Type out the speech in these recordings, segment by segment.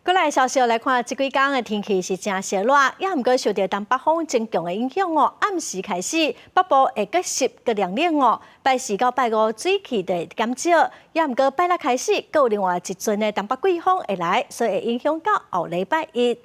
過來消息來看，這幾工的天氣是誠燒熱，也毋過受著東北風增強的影響哦。暗時開始，北部會閣濕閣涼冷哦。拜四到拜五水汽就會減少，也毋過拜六開始，閣有另外一陣的東北季風會來，所以會影響到後禮拜一。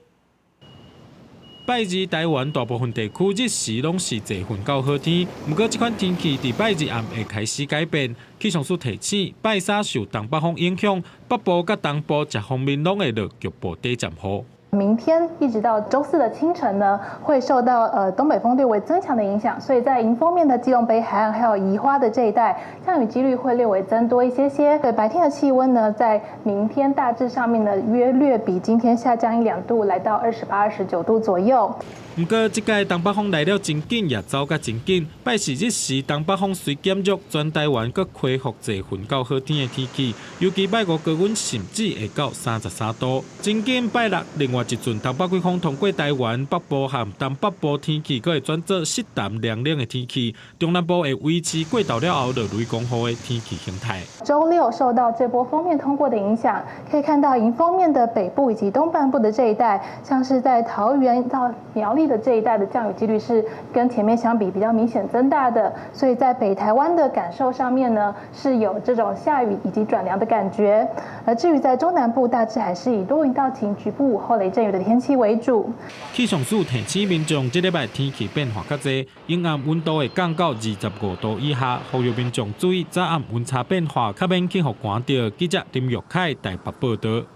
拜二台灣大部分地區日時攏是濟雲到好天，毋過這款天氣佇拜二暗會開始改變。氣象署提醒，拜三受東北風影響，北部佮東部一方面攏會落局部短暫雨。明天一直到週四的清晨呢，會受到東北風略微增強的影響，所以在迎風面的基隆北海岸還有宜花的這一帶，降雨幾率會略微增多一些些。對，白天的氣溫呢，在明天大致上面呢，約略比今天下降一兩度，來到28、29度左右。毋過，這擺東北風來了真緊，也走甲真緊。拜四日時，東北風隨減弱，全台灣閣恢復濟雲到好天的天氣。尤其拜五高溫甚至會到33度。真緊拜六，另外一陣東北季風通過台灣北部和東北部天氣，閣會轉做濕淡涼冷的天氣。中南部會維持過晝了後落雷公雨的天氣形態。週六受到這波鋒面通過的影響，可以看到迎風面的北部以及東半部的這一帶，像是在桃園到苗栗的這一帶的降雨幾率是跟前面相比比較明顯增大的，所以在北台灣的感受上面呢，是有這種下雨以及轉涼的感覺。而至於在中南部，大致還是以多雲到晴、局部午後雷陣雨的天氣為主。氣象署提醒民眾，這禮拜天氣變化較濟，陰暗溫度會降到25度以下，呼籲民眾注意早暗溫差變化，較免去予寒著。記者林玉凱台北報道。